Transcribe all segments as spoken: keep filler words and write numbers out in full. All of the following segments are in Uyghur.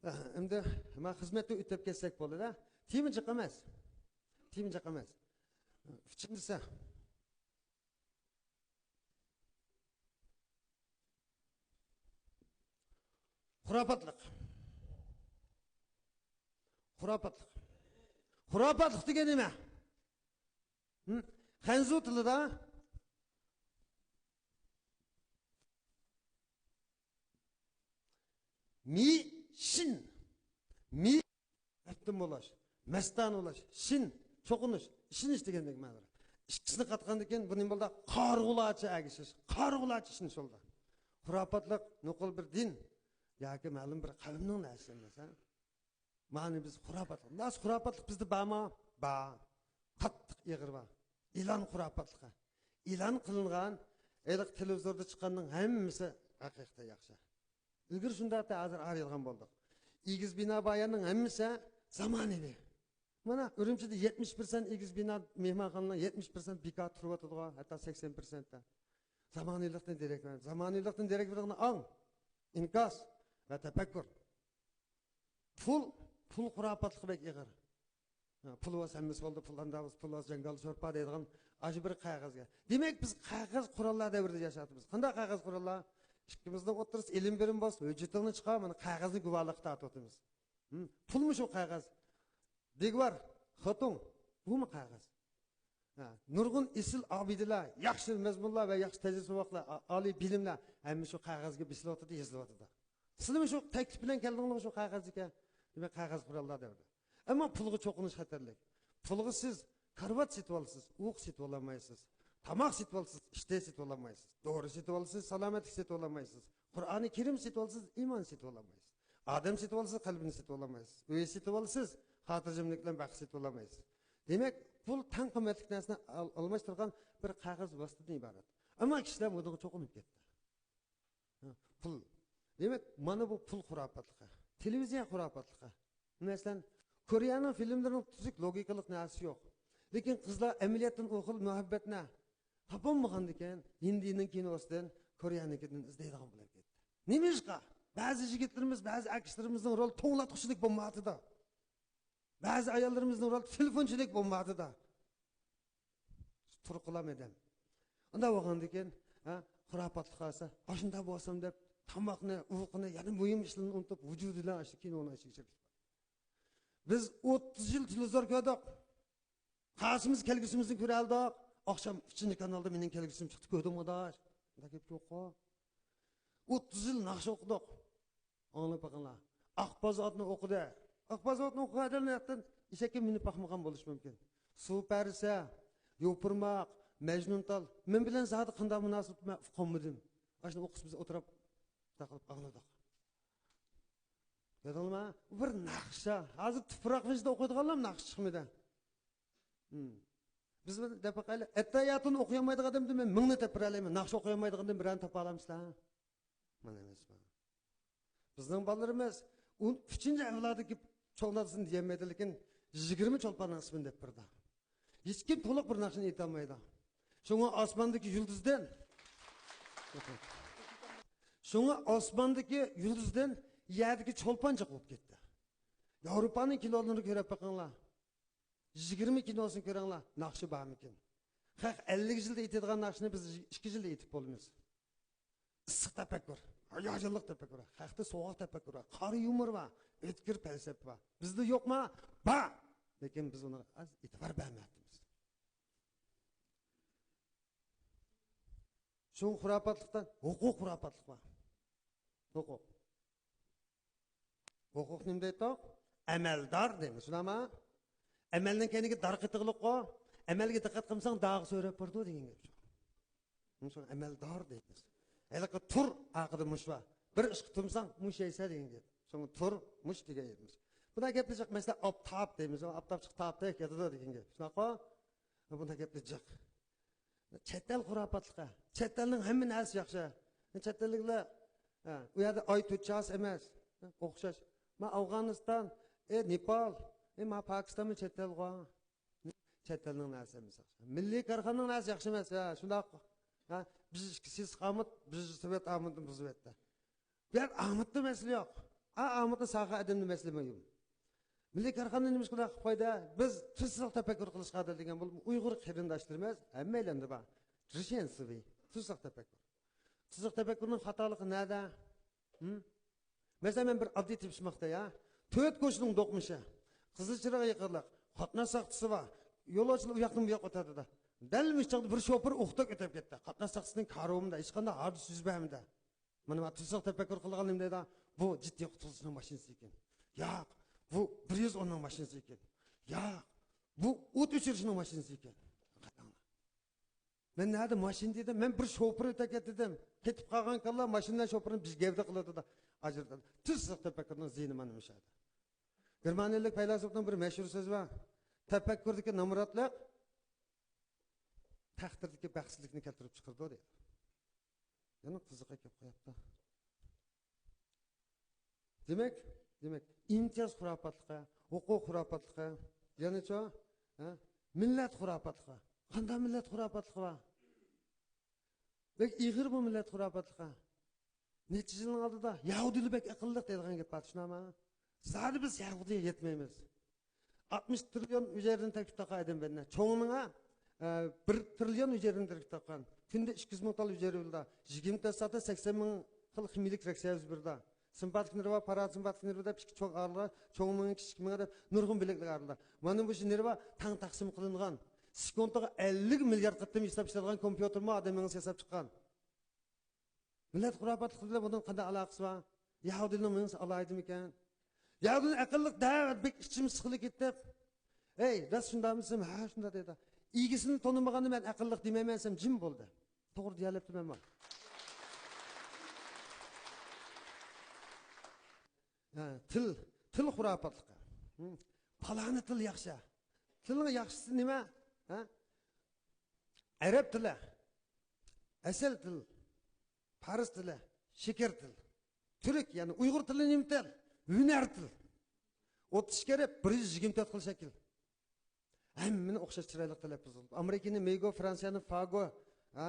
ئەمدى مانا خىزمەتنى ئۆتەپ كەتسەك بولىدۇ. تېما جىق ئەمەس. تېما جىق ئەمەس. ئۈچىنچىسى. خۇراپاتلىق. خۇراپاتلىق. خۇراپاتلىق دېگەن نېمە؟ ھە؟ خەنزۇ تىلىدا مى شىن. مى مەپتۇن بولاش، مەستانە بولاش، شىن، چوقۇنۇش، ئىشىنىش دېگەندەك مەنىلەر. ئىككىسىنى قاتقاندىن كېيىن بۇ نېمە بولدى؟ قارىغۇلارچە ئەگىشىش، قارىغۇلارچە ئىشىنىش بولدى. خۇراپاتلىق نوقۇل بىر دىن ياكى مەلۇم بىر قەۋمنىڭ نەرسىسى ئەمەس، ھە؟ مانا بىز خۇراپاتلىق. ناس خۇراپاتلىق بىزدە بارمۇ؟ بار. قاتتىق ئېغىر بار. ئېلان خۇراپاتلىقى. ئېلان قىلىنغان ھېلىقى تېلېۋىزوردا چىققاننىڭ ھەممىسى ھەقىقەتەن ياخشى. ئىلگىرى شۇنداق ئەتە، ھازىر ئايرىلغان بولدۇق. ئېگىز بىنا بار يەرنىڭ ھەممىسى زامانىۋى. مانا ئۈرۈمچىدە يەتمىش پىرسەنت ئېگىز بىنا، مېھمانخانىنىڭ يەتمىش پىرسەنت بىكار تۇرۇۋاتىدىغۇ، ھەتتا سەكسەن پىرسەنت. زامانىۋىلىقتىن دېرەك بېرىدۇ. زامانىۋىلىقتىن دېرەك بېرىدىغىنى ئاڭ، ئىنكاس ۋە تەپەككۇر. پۇل، پۇل خۇراپاتلىقى بەك ئېغىر. ھە، پۇل بولسا ھەممىسى بولدى، پۇل ئاندا بولسا، پۇل بولسا جاڭگال شورپا دەيدىغان ئاشۇ بىر قەغەزگە. دېمەك، بىز قەغەز قوراللار دەۋرىدە ياشاۋاتىمىز. قانداق قەغەز قوراللار؟ ئىككىمىزنىڭ ئوتتۇرىسىدا ئېلىم بېرىم بولسا، ھۆججىتىڭنى چىقار، مانا قەغەزنى گۇۋاھلىققا تارتىۋاتىمىز. ھىم، پۇلمۇ شۇ قەغەز. دىگۋار، خوتۇڭ، بۇمۇ قەغەز. ھە، نۇرغۇن ئېسىل ئابىدىلەر، ياخشى مەزمۇنلار ۋە ياخشى تەجرىبە ساۋاقلار، ئا-، ئالىي بىلىملەر ھەممە شۇ قەغەزگە بېسىلىۋاتىدۇ، يېزىلىۋاتىدۇ. سىلىمۇ شۇ تەكلىپ بىلەن كەلدىڭلارمۇ شۇ قەغەزگە؟ دېمەك، قەغەز قوراللار دەۋرىدە. ئەمما پۇلغا چوقۇنۇش خەتەرلىك. پۇلغا سىز كارىۋات سېتىۋالىسىز، ئۇۋۇق سېتىۋالالمايسىز. تاماق سېتىۋالىسىز، ئىشتىن سېتىۋالالمايسىز. دورا سېتىۋالىسىز، سالامەتلىك سېتىۋالالمايسىز. قۇرئانى كەرىم سېتىۋالىسىز، ئىمان سېتىۋالالمايسىز. ئادەم سېتىۋالىسىز، قەلبىنى سېتىۋالالمايسىز. ئۆي سېتىۋالىسىز، خاتىرجەملىك بىلەن بەخت سېتىۋالالمايسىز. دېمەك، پۇل تەڭ قىممەتلىك نەرسىنى ئال-، ئالماشتۇرغان بىر قەغەز ۋاسىتىدىن ئىبارەت. ئەمما كىشىلەر بۇنىڭغا چوقۇنۇپ كەتتى. ھە، پۇل. دېمەك، مانا بۇ پۇل خۇراپاتلىقى. تېلېۋىزىيە خۇراپاتلىقى. مەسىلەن، كورېيەنىڭ فىلىملىرىنىڭ تۈزۈك لوگىكىلىق نەرسىسى يوق. لېكىن قىزلار ئەمەلىيەتتىن ئۇ خىل مۇھەببەتنى تاپالمىغاندىكىن، ھىندىنىڭ كىنوسىدىن، كورېيەنىڭكىدىن ئىزدەيدىغان بولۇپ كەتتى. نېمىشقا؟ بەزى يىگىتلىرىمىز، بەزى ئەكتىرىمىزنىڭ رولى توڭلاتقۇچىدەك بولمايۋاتىدۇ. بەزى ئاياللىرىمىزنىڭ رولى تېلېفونچىدەك بولمايۋاتىدۇ. تۇرقىلام ئادەم. ئۇنداق بولغاندىكىن، ھە، خۇراپاتلىق قالسا، ئاشۇنداق بولسام دەپ، تاماقنى، ئۇۋىقىنى، يەنە مۇھىم ئىشلارنى ئۇنتۇپ، ۋۇجۇدى بىلەن ئاشۇ كىنونىڭ ئىچىگە كىرىپ كېتىدۇ. بىز ئوتتۇز يىل تېلېۋىزور كۆردۇق. قايسىمىز كەلگۈسىمىزنى كۆرەلىدۇق؟ ئاخشام ئۈچىنچى كانالدا مېنىڭ كەلگۈسۈم چىقتى، كۆردۈڭمۇ ئاداش؟ ئۇنداق گەپ يوققۇ. ئوتتۇز يىل ناخشا ئوقۇدۇق. ئاڭلاپ بېقىڭلار. ئاقباز ئاتنى ئوقۇدى. ئاقباز ئاتنى ئوقۇغان ئادەم ئېشەككە مىنىپ باقمىغان بولۇشى مۇمكىن. سۇ پەرىسى، يوپۇرماق، مەجنۇنتال، مەن بىلەن زادى قانداق مۇناسىۋەت، مەن ئۇقالمىدىم. ئاشۇنى ئوقۇسا بىز ئولتۇرۇپ، ئاڭلىدۇق. كۆردۈڭلارمۇ؟ بۇ بىر ناخشا. ھازىر تۇپراق بېشىدا ئوقۇيدىغانلار ناخشا چىقمىدى. ھىم. بىز بىر دەپ باقايلى. ئەتتەھىياتۇنى ئوقۇيالمايدىغان ئادەمدىن مەن مىڭنى تېپىپ بېرەلەيمەن. ناخشا ئوقۇيالمايدىغاندىن بىرەرنى تاپالايمىزلا؟ مانا ئەمەسمۇ؟ بىزنىڭ بالىلىرىمىز ئون ئۈچىنچى ئەۋلادىكى چوڭلارسىنى دېيەلمەيدۇ، لېكىن يىگىرمە چولپاننىڭ ئىسمىنى دەپ بېرىدۇ. ھېچكىم تولۇق بىر ناخشىنى ئېيتالمايدۇ. شۇڭا ئاسماندىكى يۇلدۇزدىن، شۇڭا ئاسماندىكى يۇلدۇزدىن يەردىكى چولپان جىق بولۇپ كەتتى. ياۋروپانىڭ كىنولىرىنى كۆرۈپ بېقىڭلار. يىگىرمە كىنوسىنى كۆرۈڭلار، ناخشا بارمىكىن؟ خەق ئەللىك يىلدا ئېيتىدىغان ناخشىنى بىز ئىككى يىلدا ئېيتىپ بولىمىز. ئىسسىق تەپەككۇر، ھاياجانلىق تەپەككۇر بار، خەقتە سوغۇق تەپەككۇر بار، قارا يۇمۇر بار، ئۆتكۈر پەلسەپە بار. بىزدە يوقما؟ بار! لېكىن بىز ئۇنىڭغا ئاز ئېتىبار بەرمەيۋاتىمىز. شۇڭا خۇراپاتلىقتا ھوقۇق خۇراپاتلىق بار. ھوقۇق. ھوقۇق نېمە دەيتتۇق؟ ئەمەلدار دەيمىز، شۇنداقمۇ؟ ئەمەلنىڭ كەينىگە دار قېتىغلىققۇ، ئەمەلگە دىققەت قىلمىساڭ داغا سۆرەپ بارىدۇ دېگەن گەپ شۇ. شۇڭا ئەمەلدار دەيمىز. ھېلىقى تۇر، ئارقىدا مۇش بار. بىر ئىش قىلمىساڭ مۇش يەيسەن دېگەن گەپ. شۇڭا تۇر، مۇش دېگەن يېرىمىز. بۇنداق گەپلەر جىق، مەسىلەن، ئاپتاپ دەيمىز، ئاپتاپ چىقىپ تاپتەك ياتىدۇ دېگەن گەپ. شۇنداققۇ؟ بۇنداق گەپلەر جىق. چەت ئەل خۇراپاتلىقى. چەت ئەلنىڭ ھەممە نەرسىسى ياخشى. چەت ئەللىكلەر، ھە، ئۇ يەردە ئاي تۇتچاس ئەمەس. ئوخشاش. ما ئافغانىستان، ئە، نېپال، ئە، ما پاكىستانمۇ چەت ئەلغۇ. چەت ئەلنىڭ نەرسىسى ئەمەس ياخشى. مىللىي كارخانىنىڭ نەرسىسى ياخشى ئەمەس، ھە، شۇنداق. ھە، بىز ئىككى سېسىق ئامۇت، بىز سوۋېت ئامۇتىنى بۇزۇۋەتتى. بۇ يەردە ئامۇتتا مەسىلە يوق. ئا، ئامۇتنى ساغا ئادەمنى مەسىلە مۇھىم. مىللىي كارخانا نېمە ئىش قىلىپ قويدى؟ بىز تۈرسىز تەپەككۇر قىلىشقا ئادەتلەنگەن بولۇپ، ئۇيغۇر قېرىنداشلىرىمىز ھەممەيلەندە بار. تۈرسىز تەپەككۇر. تۈرسىز تەپەككۇرنىڭ خاتالىقى نەدە؟ ھىم؟ مەسىلەن، مەن بىر ئاددىي تېپىشماقتا يا. تۆت كوچىنىڭ دوقمۇشى، قىزىل چىراغ يېقىنلىق، قاتناش ساقچىسى بار. يولۇچىلار ئۇ ياقتىن بۇ ياققا ئۆتەدۇ. دەل مۇشۇ چاغدا بىر شوپۇر ئوقتەك ئۆتۈپ كەتتى. قاتناش ساقچىسىنىڭ كارى بولمىدى، ھېچقانداق ھادىسە يۈز بەرمىدى. مانا، مانا تۈرسىز تەپەككۇر قىلغان نېمە دەيدۇ؟ بۇ جىددىي قۇتقۇزۇشنىڭ ماشىنىسى ئىكەن. ياق، بۇ بىر يۈز ئوننىڭ ماشىنىسى ئىكەن. ياق، بۇ ئوت ئۆچۈرۈشنىڭ ماشىنىسى ئىكەن. قاراڭلار. مەن نەدە ماشىنا دېدىم؟ مەن بىر شوپۇر ئۆتەپ كەتتى دېدىم. كېتىپ قالغان كاللا ماشىنا بىلەن شوپۇرنى بىر گەۋدە قىلىۋاتىدۇ. ئاجرىتىدۇ. تۈرسىز تەپەككۇرنىڭ زىيىنى مانا مۇشۇ يەردە. گېرمانىيەلىك پەيلاسوپنىڭ بىر مەشھۇر سۆزى بار. تەپەككۇردىكى نامراتلىق تەقدىردىكى بەختسىزلىكنى كەلتۈرۈپ چىقىرىدۇ دەيدۇ. يەنە قىزىقى كەپ قوياپتۇ. دېمەك، دېمەك، ئىمتىياز خۇراپاتلىقى، ھوقۇق خۇراپاتلىقى، يەنىچۇ، ھە؟ مىللەت خۇراپاتلىقى. قانداق مىللەت خۇراپاتلىقى بار؟ بەك ئېغىر بۇ مىللەت خۇراپاتلىقى. نەچچە يىلنىڭ ئالدىدا يەھۇدىيلار بەك ئەقىللىق دەيدىغان گەپ بار، چۈشىنەما؟ زادى بىز يەھۇدىيغا يەتمەيمىز. ئاتمىش تىرىليون ھۈجەيرىدىن تەركىب تاپقان ئادەم بەدىنى. چوڭ مېڭە، ئە، بىر تىرىليون ھۈجەيرىدىن تەركىب تاپقان. كۈندە ئىككى يۈز مىڭ تال ھۈجەيرە بولىدۇ. يىگىرمە تۆت سائەتتە سەكسەن مىڭ خىل خىمىيىلىك رېئاكسىيە يۈز بېرىدۇ. سىمپاتىك نېرۋا، پاراسىمپاتىك نېرۋا دەپ ئىككى چوڭ ئارىلار، چوڭ مېڭە، كىچىك مېڭە دەپ نۇرغۇن بۆلەكلەر ئارىلار. مانا مۇشۇ نېرۋا تەڭ تەقسىم قىلىنغان. سېكۇنتىغا ئەللىك مىليارد قېتىم ھېساب ئىشلەيدىغان كومپيۇتېرمۇ ئادەم مېڭىسى ھېساب چىققان. مىللەت خۇراپاتلىقى بىلەن بۇنىڭ قانداق ئالاقىسى بار؟ يەھۇدىينىڭ مېڭىسى ئالاھىدىمىكەن؟ يەھۇدىينىڭ ئەقىللىق دەۋەت بەك ئىچىمىز سىقىلىپ كېتىپ، ئەي، راست شۇنداقمۇ دېسەم، ھە، شۇنداق دەيدۇ. ئىگىسىنى تونۇمىغاندا مەن ئەقىللىق دېمەيمەن دېسەم، جىم بولدى. توغرا دېيەلەپتىمەن مانا. ھە، تىل، تىل خۇراپاتلىقى. ھىم. پالانى تىل ياخشى. تىلنىڭ ياخشىسى نېمە؟ ھە؟ ئەرەب تىلى، ئەسەل تىل، پارس تىلى، شېكەر تىل، تۈرك، يەنى ئۇيغۇر تىلى نېمە تىل؟ ھۈنەر تىل. ئوتتۇز ئىككى ئەرەب، بىر يۈز يىگىرمە تۆت خىل شەكىل. ھەممىنى ئوخشاش چىرايلىق تەلەپپۇز قىلىپ. ئامېرىكىنى مېگو، فرانسىيەنى فاگو، ھە؟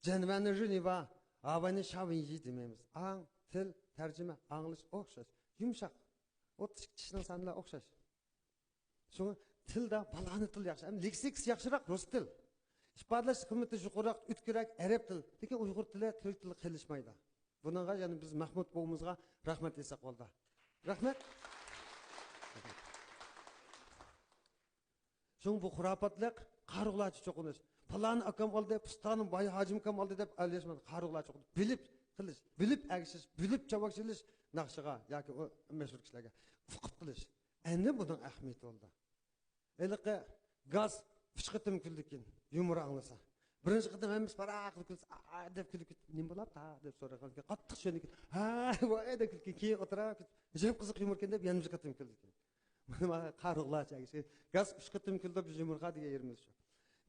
جەنۋەنى رىنىۋا، ھاۋاينى شاۋىنيى دېمەيمىز. ئاڭ، تىل، تەرجىمە، ئاڭلىش ئوخشاش. يۇمشاق. ئوتتۇز ئىككى چىشنىڭ سانلىرى ئوخشاش. شۇڭا تىلدا بالانى تىل ياخشى. ئەمما لېكسىكىسى ياخشىراق رۇس تىل. ئىپادىلەش قىممىتى يۇقىرىراق، ئۆتكۈررەك ئەرەب تىل. لېكىن ئۇيغۇر تىلى تۈرك تىلى قېلىشمايدۇ. بۇنىڭغا يەنە بىز مەھمۇد بوۋىمىزغا رەھمەت دېسەك بولىدۇ. رەھمەت. شۇڭا بۇ خۇراپاتلىق قارىغۇلارچە چوقۇنۇش. پالان ئاكام ئالدى، پۇستانىم باي ھاجىم ئاكام ئالدى دەپ ئەلياشمايدۇ. قارىغۇلارچە چوقۇنۇش. بىلىپ قىلىش، بىلىپ ئەگىشىش، بىلىپ چاۋاك چېلىش ناخشىغا ياكى ئۇ مەشھۇر كىشىلەرگە ئۇقۇپ قىلىش. ئەنە بۇنىڭ ئەھمىيىتى بولدى. ھېلىقى گاز ئۈچ قېتىم كۈلدىكىن يۇمۇر ئاڭلىسا. بىرىنچى قېتىم ھەممىسى پاراققىدە كۈلسە، ئا دەپ كۈلۈپ كېتىپ، نېمە بولاپتۇ دەپ سورىغان. قاتتىق چۆنۈپ كېتىپ، ھە ۋاي دەپ كۈلكەن. كېيىن ئولتۇرۇپ كېتىپ، جىق قىزىق يۇمۇر ئىكەن دەپ يەنە بىر قېتىم كۈلدىكىن. مانا قارىغۇلارچە ئەگىشكەن. گاز ئۈچ قېتىم كۈلدى بىز يۇمۇرغا دېگەن يېرىمىز شۇ.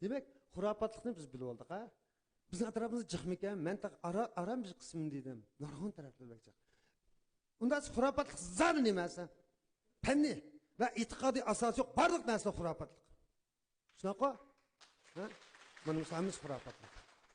دېمەك، خۇراپاتلىقنى بىز بىلىۋالدۇق ھە. بىزنىڭ ئەتراپىمىزدا جىقمىكەن، مەن تېخى ئارا-، ئاران بىر قىسمىنى دېدىم. نۇرغۇن تەرەپلەر بەك جىق. ئۇنداق خۇراپاتلىق زادى نېمە دېسە؟ پەننىي ۋە ئېتىقادىي ئاساسى يوق بارلىق نەرسە خۇراپاتلىق. شۇنداققۇ؟ ھە؟ مانا مۇشۇ ھەممىسى خۇراپاتلىق.